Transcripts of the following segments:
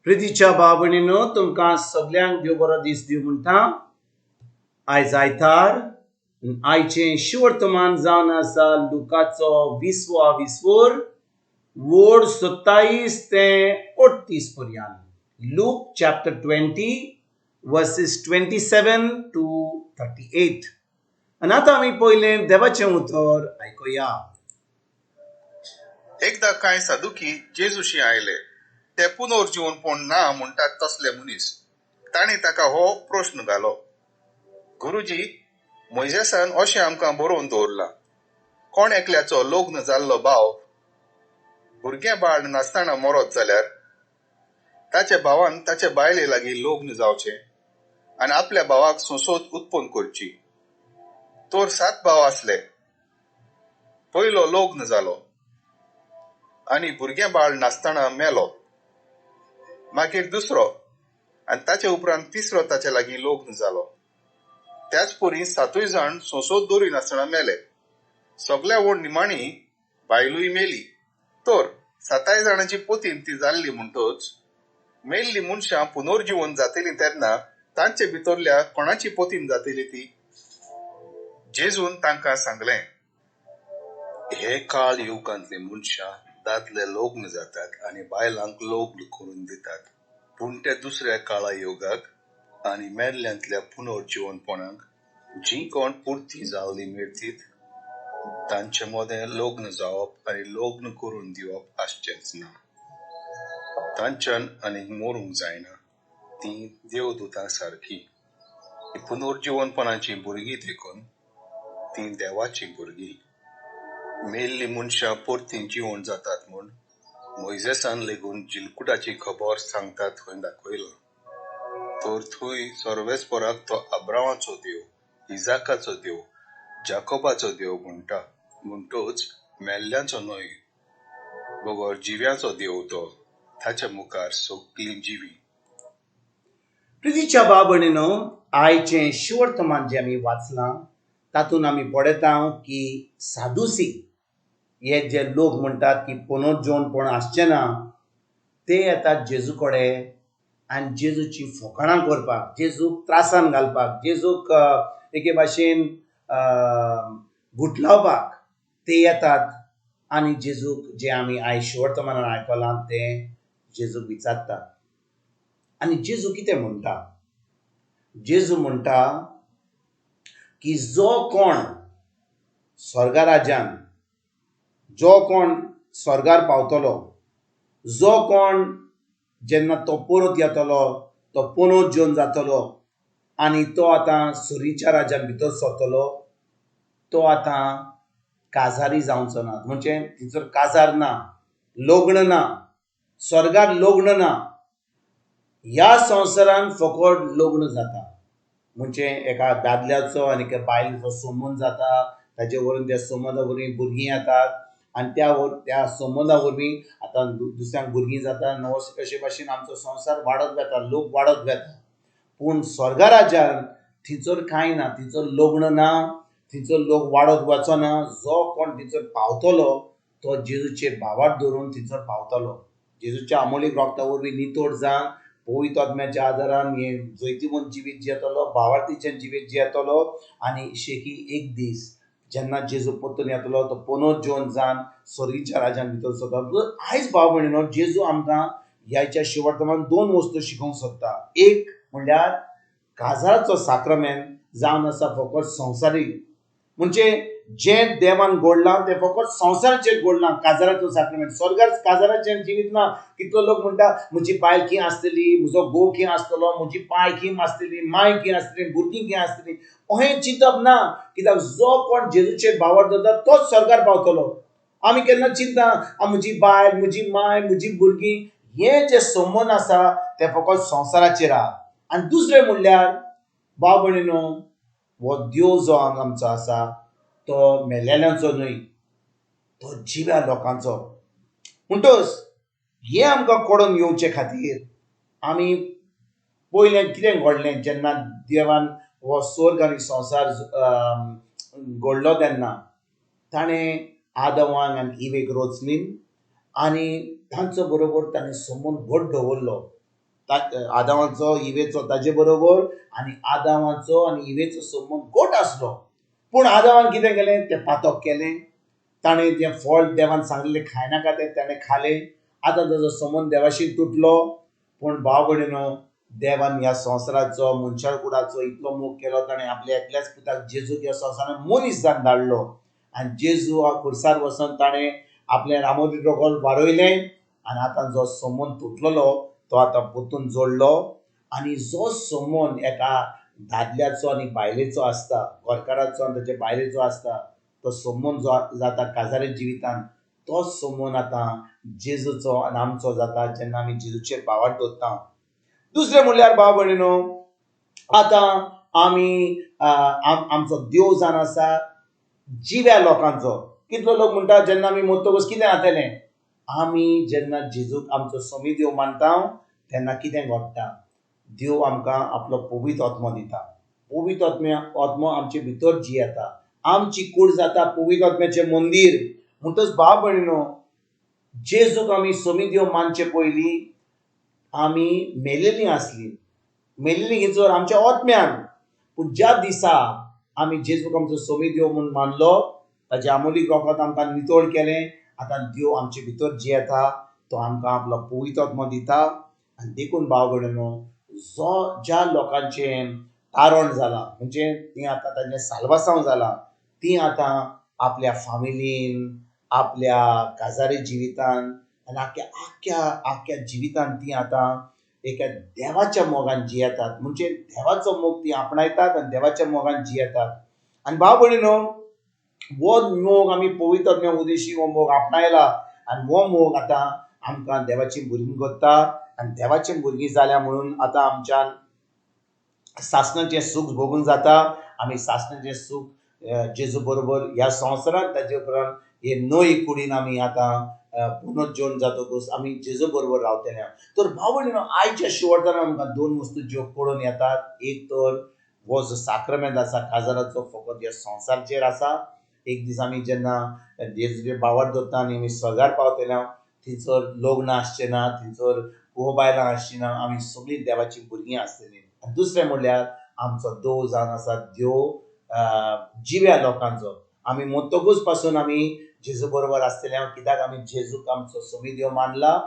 प्रितीच्या भाव भयणीनो, तुमकां सगल्यांक देव बरो दीस दिवं म्हणटा. आयज आयतार, आयचें शिवर्तमान जावन आसा लुकाचो विसवा विस्वोर वोड 27 ते 38 पर्यंत. Luke chapter 20 verses 27 to 38. आनी आतां आमी पयलें देवाचें उतर आयकुया. एकदा कांय सादुकी जेजूशी आयले. ते पुनर्जीवनपण ना म्हणटात तसले मनीस. तांणी ताका हो प्रश्न घालो, गुरुजी, मोयजेसान अशें आमकां बरोवन दवरलां, कोण एकल्याचो लग्न जाल्लो भाव भुरगें बाळ नासतना मरत जाल्यार ताच्या भावान ताच्या बायले लागीं लग्न जावचें आनी आपल्या भावाक संसद उत्पन्न करची. तर 7 भाव आसले. पयलो लग्न जालो आनी भुरगें बाळ नासतना मेलो. मागीर दुसरो आनी ताचे उपरांत तिसरो ताच्या लागीं लग्न जालो. त्याच परी 7 जाण संसद दवरी नासतना मेले. सगल्या व्हड निमाणी बायलूय मेली. तर 7 जाणांची पोतीन ती जाल्ली म्हणटच मेल्ली मनशां पुनर्जीवन जातली तेन्ना तांचे भितरल्या कोणाची पोतीन जातली ती? जेजून तांकां सांगलें, हे काळ युगांतली मनशां दादले लग्न जातात आनी बायलांक लग्न करून दितात, पूण त्या दुसऱ्या काळा युगाक आनी मेल्ल्यांतल्या पुनर्जीवनपणाक जीं कोण पुरती जाल्ली मेळतीत तांचे मदें लग्न जावप आनी लग्न करून दिवप आसचेंच ना. तांच्यान आनीक मरूंक जायना. तीं देवदूतां सारकीं पुनर्जीवनपणाचीं भुरगीं देखून तीं देवाचीं भुरगीं. मेल्ली मनशां परतीं जिवन जातात म्हूण मोयजेसान लेगून जिलकुटाची खबर सांगता थंय दाखयलां. तर थंय सर्वेस्पराक तो अब्रावाचो देव, इजाकाचो देव, जाकोबाचो देव म्हणटा. म्हणटच मेल्ल्यांचो न्हय बगर जिव्याचो देव तो. ताच्या मुखार सगळीं जिवी. प्रितीच्या भाव भयणीनो, आयचें शिवर्तमान जें आमी वाचलां तातूंत आमी पळयता की सादुसी हे जे लोक म्हणटात की पुनर्जीवनपण आसचें ना, ते येतात जेजू कडेन आनी जेजूची फकाणां करपाक, जेजूक त्रासान घालपाक, जेजूक एके भाशेन गुटलावपाक ते येतात आनी जेजूक जें आमी आयज शिवर्तमानान आयकलां तें जेजूक विचारतात. आनी जेजू कितें म्हणटा? जेजू म्हणटा की जो कोण स्वर्गा राज्यान, जो कोण स्वर्गार पावतलो, जो कोण जेन्ना तो परत येतलो तो पुनर्जीवन जातलो आनी तो आतां सुरीच्या राज्यान भितर सरतलो, तो आतां काजारी जावचो ना. म्हणजे थंयसर काजार ना, लग्न ना, स्वर्गार लग्न ना. ह्या संवसारान फकत लग्न जाता. म्हणजे एका दादल्याचो आनी एका बायलेचो संबंद जाता, ताचे वरून त्या संबंदा वरवीं भुरगीं येतात आनी त्या संबंदा वरवीं आतां दुसऱ्यांक भुरगीं जाता. अशे भाशेन आमचो संवसार वाडत वता, लोक वाडत वता. पूण स्वर्गा राज्यान थंयसर कांय ना, थंयसर लग्न ना, थंयसर लोक वाडत वचना. जो कोण थंयसर पावतलो तो जेजूचेर भावार्थ धरून थंयसर पावतलो. जेजूच्या अमोलीक रोगता वरवीं नितळ जावन पवित्र आत्म्याच्या आदारान हे जैतिवंत जिवीत जियेतलो, भावार्थीचें जिवीत जियेतलो. आनी शेकी एक दीस जेन्ना जेजू परतून येतलो तो पुनर्जीवन जावन स्वर्गीच्या राज्यान भितर सरतलो. आयज भाव भयणीनो, जेजू आमकां ह्याच्या शिवर्तमान 2 वस्तू शिकोवंक सोदता. एक म्हणल्यार काजाराचो साक्रमेंत जावन आसा फकत संवसारीक, म्हणजे जें देवान घडलां तें फकत संवसाराचेर घडलां. काजाराचो साक्रमेंत, स्वर्गार काजाराचें जिवीत ना. कितलो लोक म्हणटा म्हजी बायल खंय आसतली, म्हजो घोव खंय आसतलो, म्हजी पाय खंय आसतली, माय खंय आसतली, भुरगीं खंय आसतली, अहें चिंतप ना. कित्याक जो कोण जेजूचेर भावार्थ दवरता तोच स्वर्गार पावतलो. आमी केन्ना चिंता म्हजी बायल, म्हजी माय, म्हजी भुरगीं, हें जें संबंद आसा तें फकत संवसाराचेर आहा. आनी दुसरें म्हणल्यार भाव भयणीनो, हो देव जो आमचो आसा तो मेलेल्यांचो न्हय, तो जिव्या लोकांचो. म्हणटच हें आमकां कळोन येवचे खातीर आमी पयलें कितें घडलें, जेन्ना देवान हो स्वर्ग आनी संवसार घडलो तेन्ना ताणें आदवान आनी इवेक रचली आनी तांचो बरोबर ताणें संबंद घट दवरलो. आदांवाचो इवेचो ताजे बरोबर आनी आदांवाचो आनी इवेचो संबंद गोट आसलो. पूण आदांवान कितें केलें? तें पातक केलें. ताणें जें फळ देवान सांगलेलें खायनाका तें ताणें खालें. आतां ताजो संबंद देवाशी तुटलो. पूण भाव भयणीनो, देवान ह्या संवसाराचो मनशा कुडाचो इतलो मोग केलो, ताणें आपल्या एकल्याच पुताक जेजूक ह्या संवसारान मनीस जावन धाडलो आनी जेजू खुर्सार वचून ताणें आपलें रामोदी रोगोल वाडयलें आनी आतां जो संबंद तुटलेलो तो आतां परतून जोडलो. आनी जो संबंद एका दादल्याचो आनी बायलेचो आसता, घरकाराचो आनी ताच्या बायलेचो आसता, तो संबंद जो जाता काजारी जिवितान, तो संबंद आतां जेजूचो आनी आमचो जाता जेन्ना आमी जेजूचेर भावार्थ दवरता. दुसरें म्हणल्यार भाव भयणीनो, आतां आमी आमचो देव जावन आसा जिव्या लोकांचो. कितलो लोक म्हणटा जेन्ना आमी मरतकूच कितें जातलें? आमी जेन्ना जेजूक आमचो समी देव मानता तेन्ना कितें घडटा? देव आमकां आपलो पवित्र आत्मो दिता. पवित्र आत्मो आमचे भितर जियेता. आमची कूड जाता पवित्र आत्म्याचें मंदीर. म्हणटच भाव भयणीनो, जेजूक आमी समी देव मानचे पयलीं आमी मेलेलीं आसलीं. मेलेलीं कितें? आमच्या आत्म्यान. पूण ज्या दिसा आमी जेजूक आमचो समी देव म्हूण मानलो, ताजें आमोलीक रोखत आमकां नितळ केलें, आतां देव आमचे भितर जियेता, तो आमकां आपलो पवित्र आत्मो दिता. आनी देखून भाव भयणीनो, जो ज्या लोकांचें तारण जालां, म्हणजे तीं आतां तांचें साल्वासांव जालां, तीं आतां आपल्या फामिलीन, आपल्या काजारी जिवितान आनी आख्या आख्या आख्या जिवितान तीं आतां एका देवाच्या मोगान जियेतात. म्हणजे देवाचो मोग तीं आपणायतात आनी देवाच्या मोगान जियेतात. आनी भाव भयणीनो, हो मोग आमी पवित्र आत्म्या उदेशी हो मोग आपणायला आनी हो मोग आतां आमकां देवाची भुरगीं करता. आनी देवाची भुरगीं जाल्या म्हणून आतां आमच्यान सासणाचें सूख भोगून जाता. आमी सासणाचें सूख जेजू बरोबर ह्या संवसारांत, ताजे उपरांत हे नवी कुडीन आमी आतां पुनर्जन्म जातकूच आमी जेजू बरोबर रावतले. तर भाव भयणीनो, आयच्या शिवर्तान आमकां दोन वस्तू ज्यो कळून येतात. एक तर हो जो साक्रमेंत आसा काजाराचो फकत ह्या संवसाराचेर आसा. एक दीस आमी जेन्ना जेजूचे भावार्थ दवरता आनी आमी स्वर्गार पावतले, थंयसर लग्न आसचें ना, थंयसर घोव बायलां आसचीं ना, आमी सगळीं देवाचीं भुरगीं आसतलीं. आनी दुसरें म्हणल्यार आमचो देव जावन आसा देव जिव्या लोकांचो. आमी मरतकूच पासून आमी जेजू बरोबर आसतले. कित्याक आमी जेजूक आमचो समी देव मानला,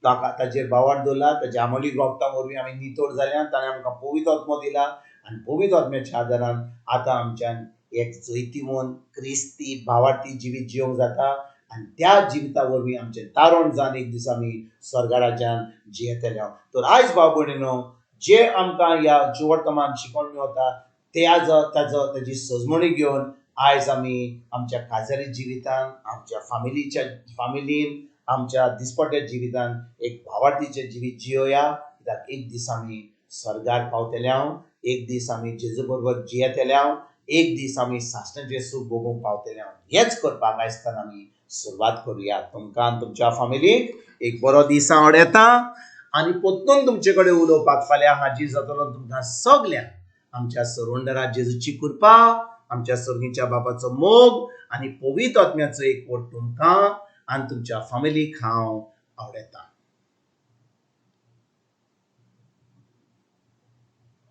ताका ताजेर भावार्थ दवरला, ताज्या आमोलीक रोगता वरवीं आमी नितळ जाल्या, ताणें आमकां पवित्र आत्मो दिला आनी पवित्र आत्म्याच्या आदारान आतां आमच्यान एक जैतिवंत क्रिस्ती भावार्थी जिवीत जिवंक जाता. आनी त्या जिविता वरवीं आमचें तारण जावन एक दीस आमी स्वर्गाराज्यान जियेतले. तर आयज भाव भयणीनो, जे आमकां ह्या जिवर्तमान शिकोवन मेवता त्याजो ताजो ताजी सजमणी घेवन आयज आमी आमच्या काजारी जिवितान, आमच्या फामिलीच्या फामिलीन, आमच्या दिसपट्ट्या जिवितान एक भावार्थीचें जिवीत जियोया. कित्याक एक दीस आमी स्वर्गार पावतले, एक दीस आमी जेजू बरोबर जियेतले, एक दीस आमी सासणाचें सूख भोगूंक पावतले. हेंच करपाक आयज आमी सुरवात करुया. तुमकां आनी तुमच्या फामिलीक एक बरो दीस हांव येता आनी परतून तुमचे कडेन उलोवपाक फाल्यां हाजीर जातलो. तुमकां सगल्यांक आमच्या सरवंडरा जेजूची कृपा, आमच्या सर्गीच्या बापाचो मोग आनी पवित्र आत्म्याचो एकवट तुमकां आनी तुमच्या फामिलीक हांव आवडटा.